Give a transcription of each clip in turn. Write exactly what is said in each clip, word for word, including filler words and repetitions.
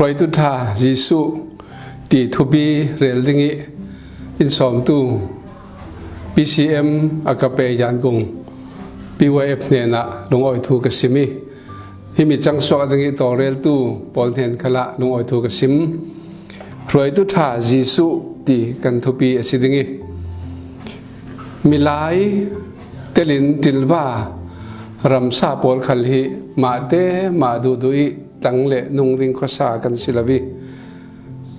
Hruaitu ṭha Jesuh ti thupi rel ding i in sawmtu P C M Agape Yangon P Y F hnenah lungawi thu ka sim i, himi chang suak ding i tawlreltu pawl hnen khalah lungawi thu ka sim. Hruaitu ṭha Jesuh ti kan thupi a si ding i, milai telin ṭilva ramsa pawl khal hi mahte mah duhduh i tlang le nung ding khuasa kan si lo i,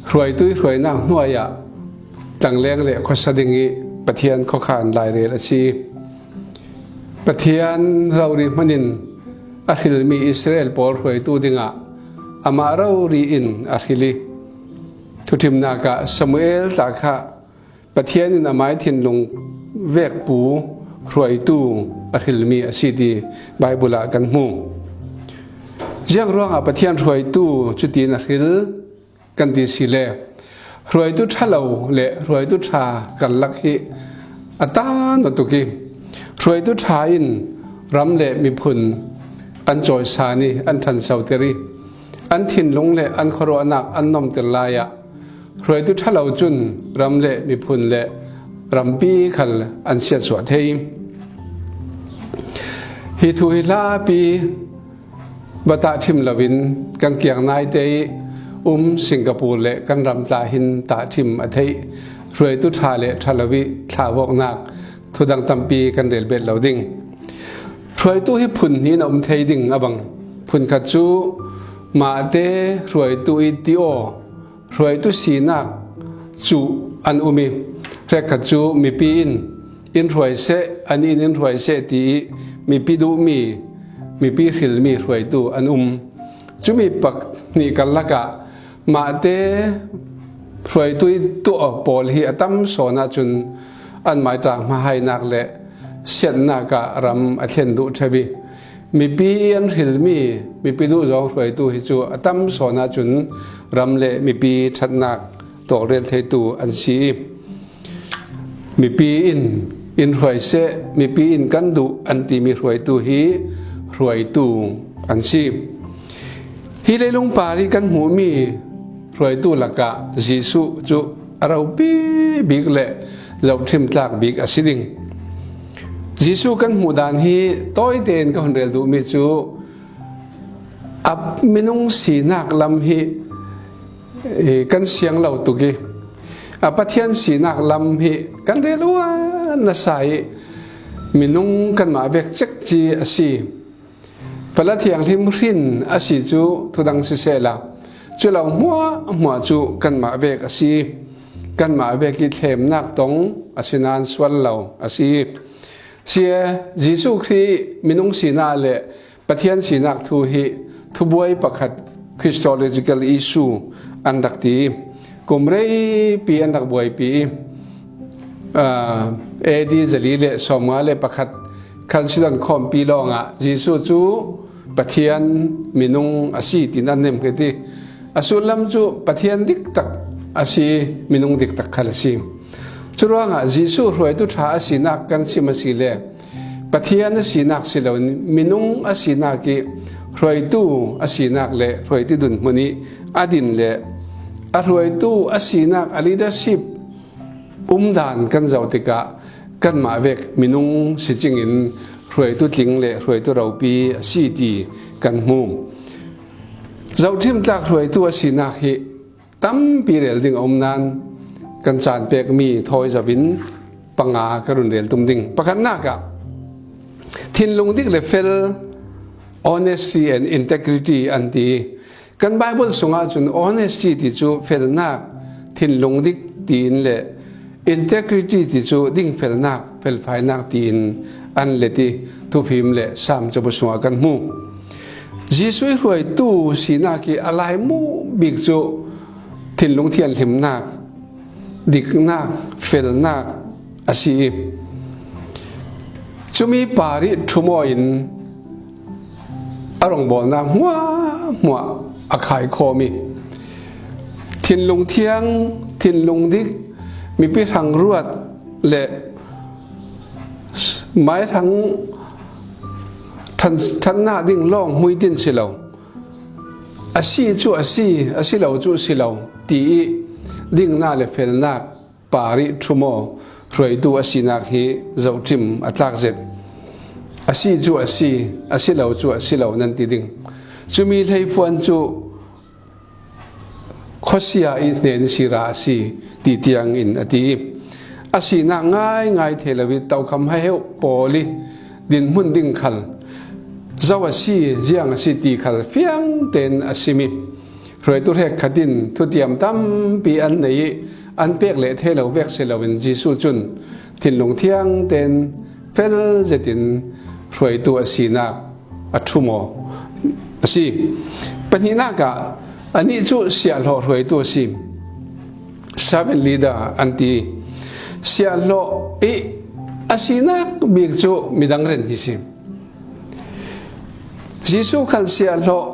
hruaitu i hruainak hnuaiah tlangleng le khuasa ding i Pathian khuakhan lairel a si. Pathian rori hmanin a hrilmi Israel pawl hruaitu dingah amah rori in a hril i, thuṭhimnak ah Samuel tla kha Pathian in amai thinlung vekpu hruaitu a hrilmi a si ti Bible ah kan hmu. Ziang ruangah Pathian hruaitu cutin a hril kan ti si le, hruaitu ṭha lo le hruaitu ṭha karlak hi a ta nawtuk i, hruaitu ṭha in ram le miphun an cawisan i, an ṭhansoter i, an thinlung le an khuaruahnak an nomter lai-ah, hruaitu ṭha lo cun ram le miphun le rampi khal an siatsuah thei. Hi thu hi hlapi va tahṭhim loin kan kiang naite i um Singapore le kan ram tla hin tahṭhim a theih hruaitu ṭha le ṭha lo i thlauawknak thudang tampi kan rel bet lo ding. Hruaitu hi phun hnih in a um thei ding a bang. Phun khat cu mahte hruaitu i ti aw, hruaitu sinak cu an um i, hrekkhat cu mipi in in hruai seh, an in in hruai seh ti i mipi duhmi, mipi hrilmi hruaitu an um. Cumi pahnih karlak ah mahte hruaitu i tuah pawl hi a tam sawn ahcun an maiṭang hmahainak le siatnak ah ram a thlen duh ṭheu i, mipi i an hrilmi, mipi duhzawng hruaitu hi cu a tam sawn ahcun ram le mipi ṭhatnak tawlrel theitu an si i, mipi in in hruai seh, mipi in kan duh an timi hruaitu hi hruaitu an si. Hi leilung par i kan hmuhmi hruaitu lakah Jesuh cu a ropi bik le zohṭhim tlak bik a si ding. Jesuh kan hmuh dan hi tawite in ka hun rel duhmi cu a minung sinak lam hi, eh, kan siang lo tuk i, a Pathian sinak lam hi kan rel uan nasa i, minung kanmah vek cekci a si. Fala thianghlim hrin a si cu thudang sisehla, cu lo hmuahhmuah cu kanmah vek a si. Kanmah vek i thlemnak tong a si nain sual lo a si. Sia Jesuh Khrih minung sinak le Pathian sinak thu hi thubuai pakhat, Christological issue, an rak ti. Kum reipi an rak buaipi i, aa, A D zali le sawmnga le pakhat Chalcedon khawmpi lawngah Jesuh cu Pathian minung a si tiin an nemhngit i, a sullam cu Pathian diktak a si, minung diktak khal a si. Curuangah Jesuh hruaitu ṭha a sinak kan sim a si le, Pathian a sinak si loin minung a sinak i hruaitu a sinak le hruaitu dinhmun i a din le a hruaitu a sinak, a leadership umdan kan zoh tikah kanmah vek minung si cingin hruaitu tling le hruaitu ropi a si ti kan hmu. Zohṭhim tlak hruaitu a sinak hi tampi rel ding a um nain kan caan pekmi thawi zoh in panga ka run rel tum ding. Pakhatnak ah, thinlung dik le fel, honesty and integrity, an ti. Kan Bible sungah cun honesty ti cu felnak, thinlung dik tiin le integrity ti cu dingfelnak, felfainak tiin an let i, Thuphim le Salm cabu sungah kan hmu. Jesuh i hruaitu sinak i a laimu bik cu thinlung thianhlimnak, diknak, felnak a si i, cumi par i ṭhum aw in a rongbawlnak hmuahhmuah a khaikhawm i, thinlung thiang, thinlung dik, mipi hrang ruat le mai hrang ṭhan-, ṭhannak ding lawng hmuitin si lo, A si cu a si, a si lo cu si lo, ti ih dingnak le felnak par ih ṭhum aw hruaitu a sinak hi zohṭhim a tlak zet. A si cu a si, a si lo cu a si lo nan ti ding. Cumi hleifuan cu khuasia ih hnen sira a si ti tiangin a ti. A sinak ngaingai thei lo ih tokham heuheu pawl ih dinhmun ding khal zo a si, ziang a si ti khal fiang tein a sim ih hruaitu hrekkhat in thutiam tampi an nei ih an pek leh thei lo vek si loin Jesuh cun thinlung thiang tein fel zetin hruaitu a sinak a ṭhum aw a si. Pahnihnak ah anih cu siahhlawh hruaitu a si. Servant leader an ti. Siahhlawh ih a sinak bik cu midang ren hi si. Jesuh khan siahhlawh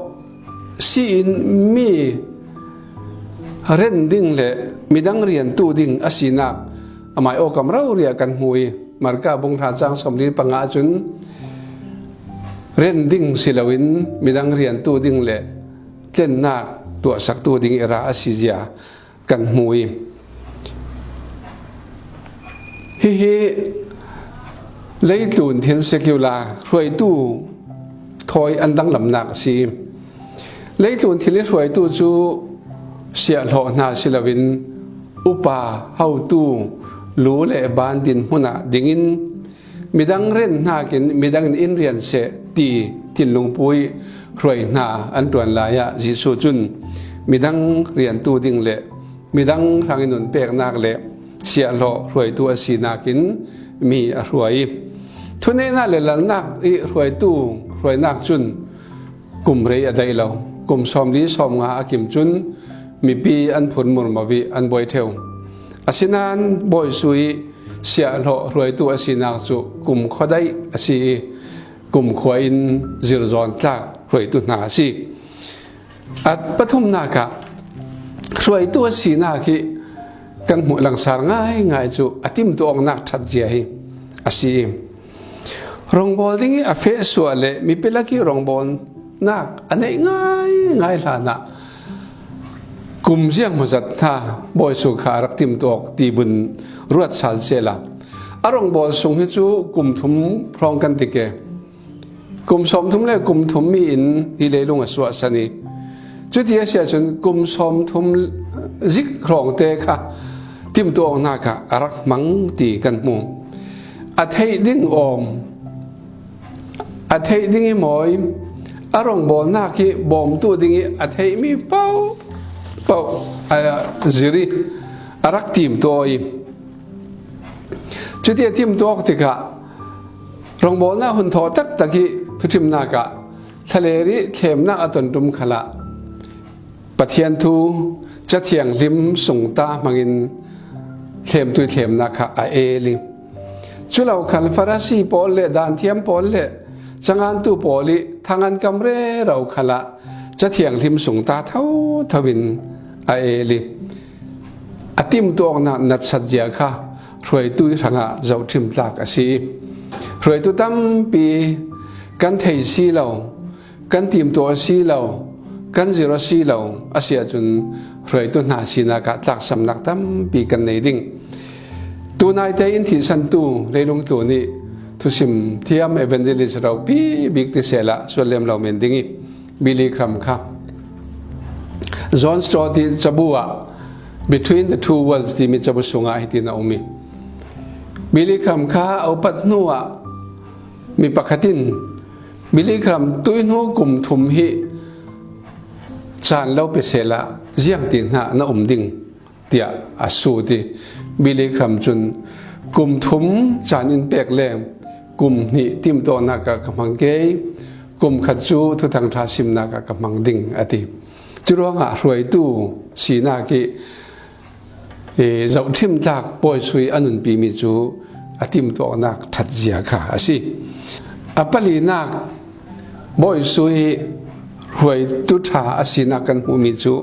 si in mi ren ding le midang riantu ding a sinak amai awkam rori ah kan hmu ih Marka bung hra cang sawmli panga cun ren ding si loin midang riantu ding le tlennak tuahsaktu ding ih ra a si zia kan hmu ih hihi leitlun thil secular hruaitu thawi an danglamnak a si. Leitlun thil ih hruaitu cu siahhlawh hna si loin upa, hotu, lu le ban dinhmun ah dingin midang ren hnakin midang in in rian seh ti thinlungpu ih hruai hna an ṭuan lai ah Jesuh cun midang riantu ding le midang hrangih nun peknak le siahhlawh hruaitu a sinak in mi a hruai. Thuneihnak le lalnak ih hruaitu hruainak cun kum rei a daih lo. Kum sawmli sawmnga a kim cun mipi an phun murmur ih an buai ṭheu. Asinain Bawi Jesuh ih siahhlawh hruaitu a sinak cu kum khuadaih a si ih kumkhua in zirzawn tlak hruaitu hna a si. A pathumnak ah hruaitu a sinak hi kan hmuh langsar ngaingai cu a timtuahnak ṭhatzia hi a si. Rawngbawl ding ih a feh suah le mipi lak ih rongbawlnak a neih ngaingai hlanah kum ziang hmazat hna Bawi Jesuh kha a rak timtuak ti vun ruat sal sehla a rawngbawl sung hi cu kum thum hrawng kan ti ke. Kum sawmthum le kum thum mi in hi leilung a suahsan ih cuti a si ahcun kum sawmthum zik hrawngte kha timtuahnak ah a rak hmang ti kan hmu. A theih ding awm, a theih ding ih mawi, a rongbawlnak ih bawmtu ding ih a theihmi paohpaoh a zir ih a rak timtuak ih cuti a timtuak tikah rongbawlnak hun thaw taktak ih thuṭhimnak ah thlalêr ih thlemnak a ton ṭum khalah Pathian thu Cathianghlim sungta hmangin thlemtu ih thlemnak kha a el ih culo khal Farasi pawl le Daanthiam pawl le cangantu pawl ih thangan kam rero khalah Cathianghlim sungta thotho in a el ih a timtuaknak natsat zia kha hruaitu ih hrangah zohṭhim tlak a si. Hruaitu tampi kan thei si lo, kan timtuak a si lo, kan zir a si lo a si ahcun hruaitu hna sinak ah tlaksamnak tampi kan nei ding. Tunaite in thihsantu leilung tlun ih thusim thiam evangelist ropi bik ti sehla sual lem lo men ding ih Billy Graham kha John Stott ih cabu ah Between the Two Worlds timi cabu sungah hitin a um ih Billy Graham kha a upat hnu ah mi pakhat in Billy Graham tuihnu kum thum hi caan lo pe sehla ziangti hna na um ding tiah a sut ih Billy Graham cun kum thum caan in pek le kum hnih timtuaknak ah ka hmang ke, kum khat cu Thuthang ṭha simnak ah ka hmang ding a ti. Curuangah hruaitu sinak ih, ih zohṭhim tlak Bawi Jesuh ih a nunpimi cu a timtuaknak ṭhatzia kha a si. A palinak Bawi Jesuh ih hruaitu ṭha a sinak kan hmuhmi cu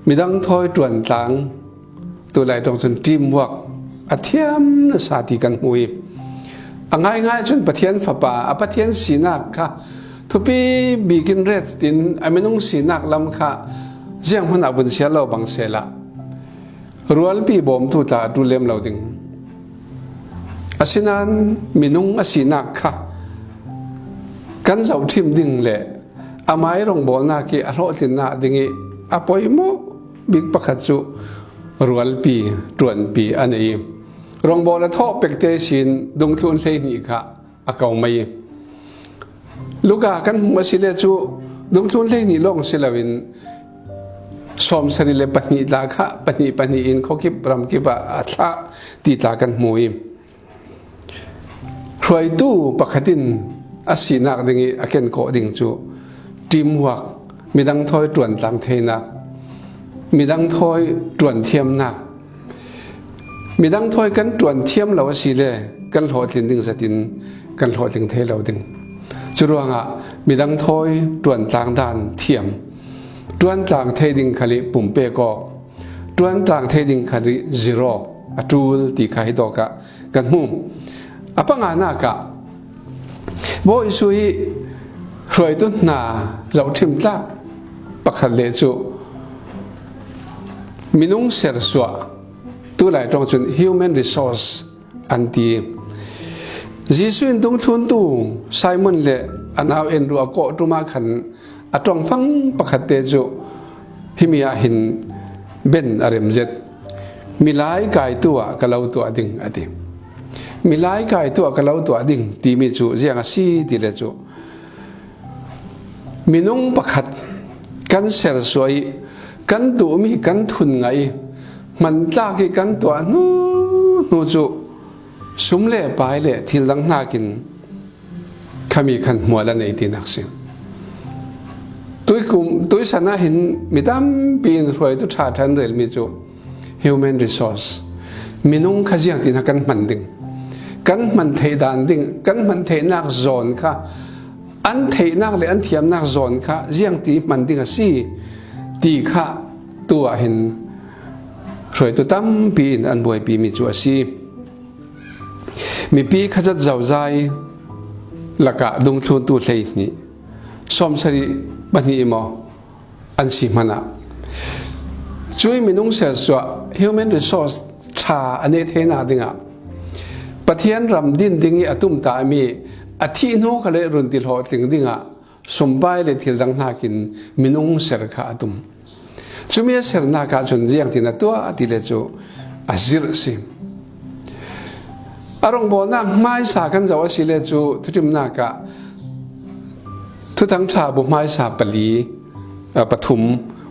midang thawi ṭuantlang, tulai ṭong cun teamwork a thiam nasa ti kan hmu ih a ngaingai cun Pathian Fapa a Pathian sinak kha thupi bikin ret tin a minung sinak lam kha zianghman ah vun sial lo bang sehla, rualpi bawmtu tla a ṭul lem lo ding. Asinain minung a sinak kha kan zohṭhim ding le amai rongbawlnak ih a hlawhtlinnak dingih a poimawh bik pakhat cu rualpi, ṭuanpi a nei ih, rongbawl a thawh pekte ihsin dungthlun hleihnih kha a ko mai ih, Luka kan hmuh asile cu dungthlun hleihnih lawng si loin sawmsarih le pahnih tla kha pahnih pahnih in khuakip ramkip ah a thlah ti tla kan hmu ih, hruaitu pakhat in a sinak dingih a kenkawh ding cu teamwork, midang thawi ṭuantlang theinak, midang thawi ṭuanthiamnak, midang thawi kan ṭuanthiam lo asile kan hlawhtlin ding zetin kan hlawhtling thei lo ding. Curuangah midang thawi ṭuantlang dan thiam, ṭuantlang thei ding khal ih pumpek awk, ṭuantlang thei ding khal ih zir awk a ṭul ti kha hi tawkah kan hmu. A panganak ah Bawi Jesuh ih hruaitu hna zohṭhim tlak pakhat le cu minung sersuah, tulai ṭawng cun human resource an ti. Jesuh in dungthluntu Simon le a nau Andrew a kawh ṭum ah khan a ṭongfang pakhatte cu himi ah hin ben a rem zet. Milai kaitu ah ka lo tuah ding a ti. Milai kaitu ah ka lo tuah ding timi cu ziang a si ti le cu, minung pakhat kan sersuah ih kan duhmi kan thun ngah ih hmantlak ih kan tuah hnu hnu cu sum le pai le thil dang hnakin khami khan hmual a nei tinak si. Tuikum, tuisan ah hin mi tampi in hruaitu ṭha ṭha an relmi cu human resource, minung kha ziangtin ah kan hman ding, kan hman theih dan ding, kan hman theihnak zawn kha, an theihnak le an thiamnak zawn kha ziangti hman ding a si ti kha tu ah hin hruaitu tampi in an buaipimi cu a si. Mipi khazat zozai lakah dungthluntu hleihnih, sawmsarih pahnih maw an si hmanah, cuih minung sersuah, human resource ṭha a neh theinak dingah Pathian ram din dingih a tumtahmi a thih hnu khal ih run ti hlawhtling dingah sumpai le thil dang hnakin minung ser kha a tum. Cumi a sernak ah cun ziangtin a tuah ti le cu a zirh a si. A rongbawlnak hmaisa kan zoh asile cu thuṭimnak ah Thuthang ṭha bu hmaisa pali, a, pathum,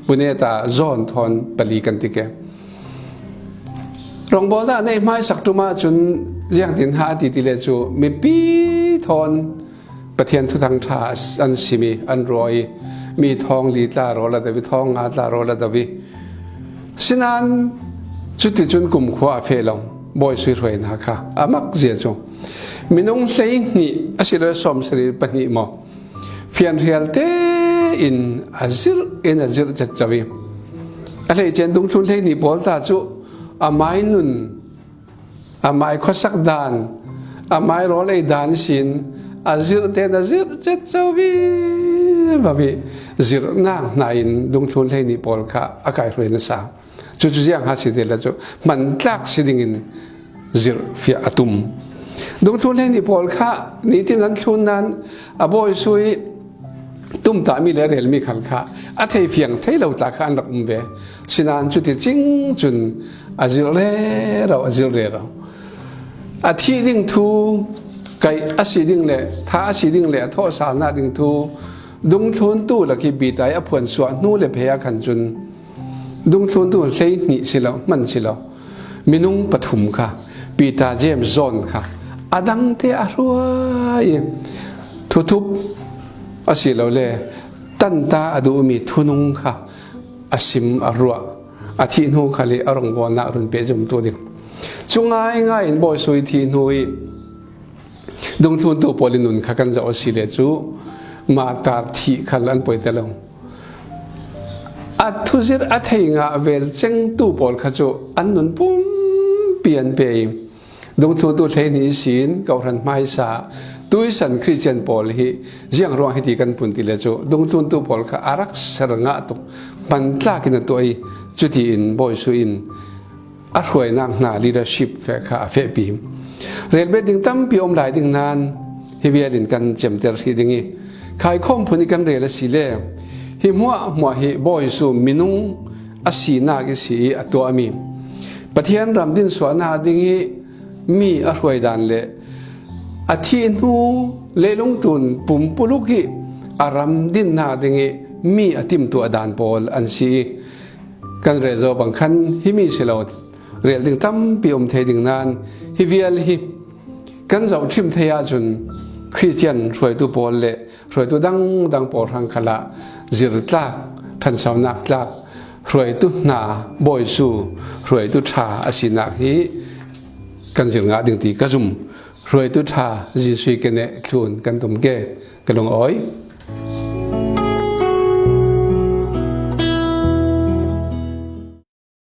bu neta zawn thawn pali kan ti ke. Rongbawlnak a neih hmaisak ṭum ah cun ziangtin hah a ti ti le cu mipi thawn Pathian thuthang ṭha an sim ih an ruah ih mi thawng li tla rawl a do ih, thawng nga tla rawl a do ih, sinain cuticun kumkhua a feh lo, Bawi Jesuh hruainak kha a mak zia cu minung hleihnih a si lo, sawmsarih pahnih maw, fianhrial tein a zirh in a zirh cetco ih, a hleice in dungthlun hleihnih pawl tla cu amai nun, amai khuasak dan, amai rawl ei dan ihsin a zirh tein a zirh cetco vivo ih, zirhnak hna in dungthlun hleihnih pawl kha a kaihruai nasa. Cucu ziang ha si ti le cu hmantlak si dingin zirhfiah a tum. Dungthlun hleihnih pawl kha nitin an thlun nain a Bawi Jesuh ih tumtahmi le a relmi khal kha a thei fiang thei lo tla kha an rak um ve. Sinain cuticing cun a zirh rero, a zirh rero. A thih ding thu, kaih a si ding le, tha a si ding le a thawhsalnak ding thu dungthluntu lak ih Peter ih a phuansuah hnu le phei ah khan cun dungthluntu hleihnih si lo, hman si lo, minung pathum kha, Peter, James, John kha a dangte a hruai ih thuthup a si lo le tanta a duhmi thunung kha a sim a ruah, a thih hnu khal ih a rongbawlnak run pehzomtu ding. Cu ngaingai in Bawi Jesuh ih thih hnu ih dungthluntu pawl ih nun kha kan zoh asile cu martar thih khal an poi te lo. A thuzirh a thei ngah vel cengtu pawl kha cu an nun pumpi an pe ih, dungthluntu hleihnih ihsin kawhhran hmaisa Tuisan Khristian pawl hi ziang ruang hiti kan pun ti le cu dungthluntu pawl kha a rak ser ngah tuk, hmantlakin a tuah i, cutiin Bawi Jesuh in a hruainak hna leadership feh kha a fehpi. Rel bet ding tampi a um lai ding nain hi vial in kan cemter hrih ding i, khaikhawm phun i kan rel asile hi hmuahhmuah hi Bawi Jesuh minung a sinak i si i a tuahmi, Pathian ram din suahnak ding i mi a hruai dan le a thih hnu leilung tun pumpuluk i a ram dinnak ding i mi a timtuah dan pawl an si i, kan rel zo bang khan himi si lo, rel ding tampi um thei ding nain hi vial hi kan zohṭhim thei ahcun Khristian hruaitu pawl le hruaitu dangdang pawl hrang khalah zirtlak, ṭhansonak tlak, hruaitu hna Bawi Jesuh hruaitu ṭha a sinak hi kan zir ngah ding ti ka zum. Hruaitu ṭha Jesuh ke neh thlun kan tum ke, ka lungawi.